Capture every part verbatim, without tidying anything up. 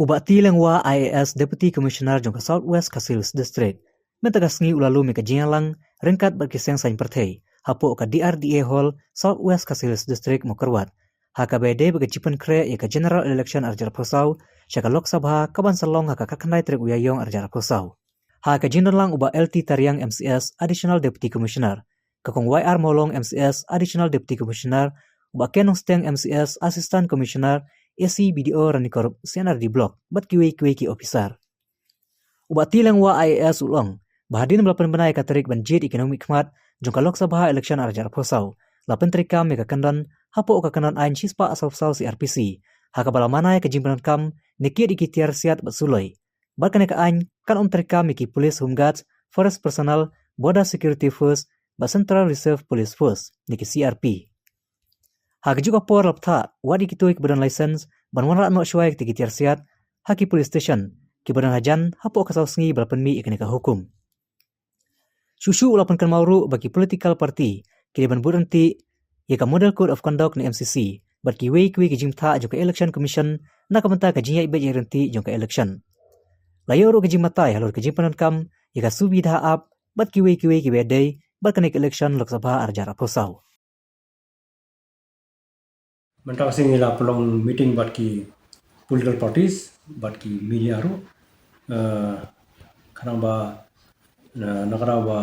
U Bah T Lyngwa I A S, Deputy Commissioner jong ka South West Khasi Hills District, mynta ka sngi u la lum ïa ka jingïalang ryngkat bad ki seng saiñ pyrthei hapoh ka D R D A Hall, South West Khasi Hills District, Mawkyrwat, ha kaba ïadei bad ka jingpynkhreh ïa ka General Election ar hajar arphew saw sha ka Lok Sabha, kaban sa long ha ka khatkhyndai tarik u Ïaïong ar hajar arphew saw. Ha ka jingdonlang u Bah L T Tariang M C S, Additional Deputy Commissioner, ka Kong Y R Mawlong M C S, Additional Deputy Commissioner, u Bah K Nongstiang M C S, Assistant Commissioner, A C B D O Ranikor C N R D Block, bad kiwei kiwei ki officer. U Bah T Lyngwa I A S u la ong ba hadien ba la pynbna ïa ka tarik ban jied ïa ki nongmihkhmat jong ka Lok Sabha election ar hajar arphew saw, la pyntreikam ïa ka kyndon hapoh ka kyndon aiñ shispah sawphew saw C R P C, ha kaba la mana ïa ka jingpyndonkam ne kit ïa ki tiar siat bad suloi. Bad kane ka aiñ kan ym treikam ïa ki police, home guards, forest personnel, border security force bad Central Reserve Police Force ne ki C R P. Ha kajuh ka por la bthah wat ïa kito kiba don license ban wanrah noh shuwa ïa kita ki tiar siat ha ki police station kiba don hajan hapoh ka saw sngi ba la pynmih ïa kane ka hukum. Shuh shuh u la pynkynmaw ruh ba ki political party ki dei ban bud ryntih ïa ka Model Code of Conduct ne M C C bad kiwei kiwei ki jingbthah jong ka Election Commission na ka bynta ka jingïaid beit ïaid ryntih jong ka election. La ïoh ruh ka jingbatai halor ka jingpyndonkam ïa ka subidha app bad kiwei kiwei kiba ïadei bad kane ka election Lok Sabha ar hajar arphew saw. Mynta ka sngi la pynlong meeting bad ki political parties bad ki media ruh. Eh, khnang ba na, na kata ba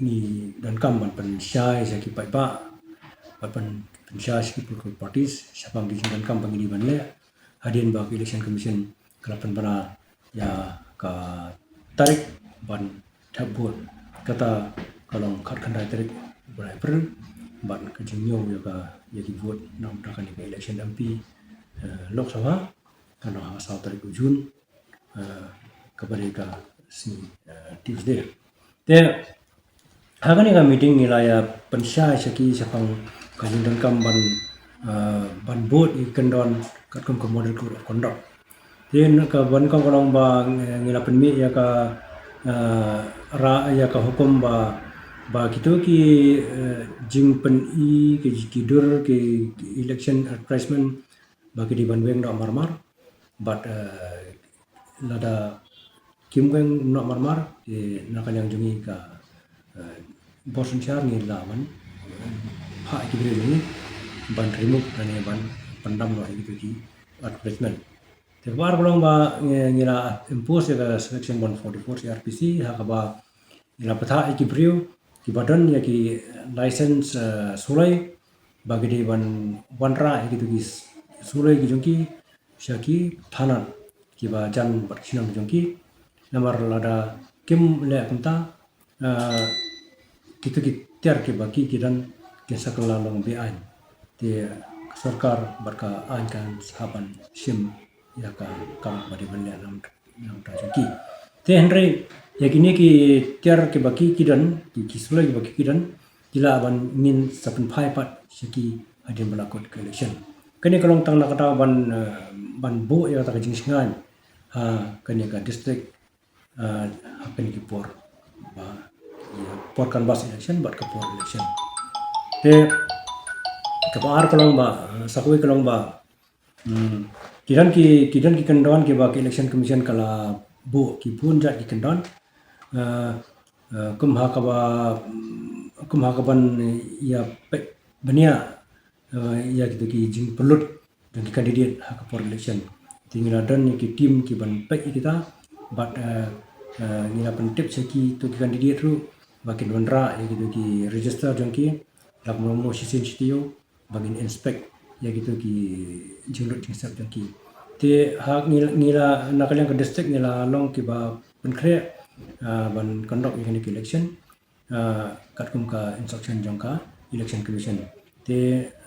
ngi donkam ban pynshai sha ki paidbah, ban pyn, pynshai sha ki political parties shaphang ki jingdonkam ba ngi dei ban leh hadien ba ka Election Commission ka la pynbna ïa ka tarik ban thep vote. Kata ka long khatkhyndai tarik u bnai April, bad ka jingñiew ïa ka, ïa ki vote na ka bynta kane ka election M P, eh, Lok Sabha kan long ha ka saw tarik u June, eh, kaba dei ka sngi, eh, Tuesday. Te ha kane ka meeting ngi la ïa pynshai sha ki shaphang ka jingdonkam ban, eh, ban bud ïa ki kyndon katkum ka Model Code of Conduct. Te na ka ban kong ka long ba, eh, ngi la pynmih ïa ka, eh, ra ïa ka hukum ba, ba kito ki, eh, jingpyni ki, ki dur ki election advertisement ba ki dei ban weng noh marmar. Bad, eh, lada kim weng noh marmar, eh, na ka liang jong ngi ka, eh, bor synshar ngi lah ban, eh, phah ïa ki briew jong ngi ban remove lane ban pyndam noh ïa kito ki advertisement. Te kaba ar ka long ba ngi, ngi la impose ïa ka section one forty-four C R P C ha kaba ngi la bthah ïa ki briew kiba don ïa ki license, eh, suloi ba ki dei ban wanrah ïa kito ki suloi ki jong ki sha ki thana kiba jan bad ki shnong ki jong ki. Namar lada kim leh kumta, eh, kito ki tiar kiba ki, ki don kin sa kylla long be-aiñ. Te ka sorkar bad ka aiñ kan sa hap ban shim ïa ka kam ba dei ban leh na ka bynta jong ki. Te hynrei ïa kine ki tiar kiba ki, ki don, ki, ki suloi kiba ki, ki don, ki lah ban ngin sa pynphai pat sha ki hadien ba la kut ka election. Kane ka long tang na kata ban, eh, ban buh ïa kata ka jingshngaiñ ha kane ka district, eh, ha kane ki por ba, ïa, por canvass election bad ka por election. Te kaba ar ka long ba, eh, sa kawei ka long ba, hmm, ki don ki, ki don ki kyndon kiba ka Election Commission ka la buh, ki bun jait ki kyndon. Eh, eh, kum ha kaba, hmm, kum ha kaban ïa peit bniah, eh, ïa kito ki jingpynlut jong ki candidate ha ka por election. Te ngi la don ïa ki team kiban peit ïa kita bad, eh, eh, ngi la pyntip sha kito ki candidate ruh ba kin wanrah ïa kito ki register jong ki, la kumno kumno shisien shi taïew ba ngin inspect ïa kito ki jinglut jingsep jong ki. Te ha ngi, ngi la, na ka liang ka district ngi la long kiba pynkhreh, ah, ban conduct ïa kane ka election, ah, katkum ka instruction jong ka Election Commission. Te,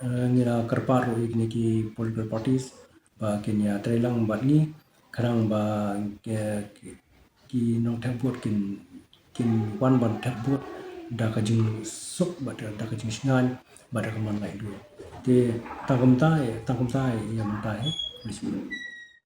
ah, ngi la kyrpad ruh ïa kine ki political parties ba kin ïa trei lang bad ngi, khnang ba, eh, ki, ki nongthep vote kin, kin wan ban thep vote da ka jingsuk bad da ka jingshngaiñ bad da ka man laitluid. Te tang kumta, eh, tang kumta, eh, ïa mynta, eh.